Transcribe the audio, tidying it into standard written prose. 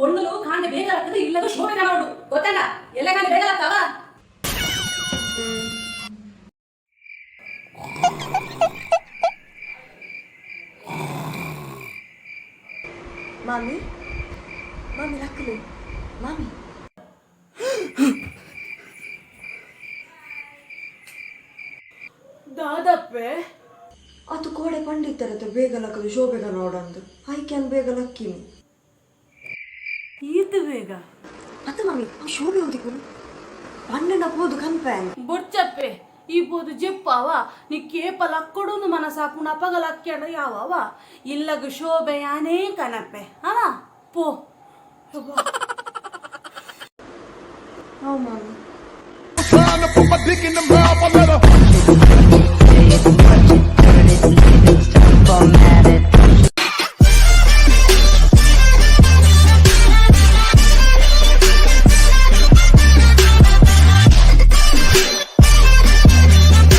ಪೊಣ್ಣುಲು ಕಾಂಡೆ ಬೇಗ ಲಕ್ಕದು ಇಲ್ಲದ ಶೋಭೆ ಕಾಣೋಡು ಗೊತ್ತಂಡ. ಎಲ್ಲ ಕಾಂಡೆ ಬೇಗ ಲಕ್ಕಾವ. ಮಾಮಿ, ಮಾಮಿ, ಲಕ್ಕಲು ಮಾಮಿ. ದಾದಪ್ಪೆ? ಅದು ಕೋಡೆ ಪಂಡಿತ್ತರತ್ತೆ, ಬೇಗ ಲಕ್ಕದು ಶೋಭೆಗ ನೋಡಂದು. I can ಬೇಗ ಲಕ್ಕಿನಿ. ಈತು ಬೇಗ? ಅತ್ತ ಮಾಮಿ, ಅವ್ ಶೋಭೆ ಓದಿಕೊಂಡು ಪಣ್ಣನ ಪೋದು ಕನ್ಪೇನ್. ಬೊಡ್ಚಪ್ಪೆ, ಈ ಪೋದು ಜೆಪ್ಪಾವ. ನೀ ಕೇಪ ಲಕ್ಕಡುಂದು ಮನಸಾಪುಂಡು, ಅಪಗ ಲಕ್ಕ್ಯಂಡ ಯಾವವ? ಇಲ್ಲಗ ಶೋಭೆ ಯಾನೇ ಕನಪ್ಪೆ. ಅವ ಪೋ ಯವ್ವ. How ಮಾಮಿ. Trying to put my dick in the mouth. I let her.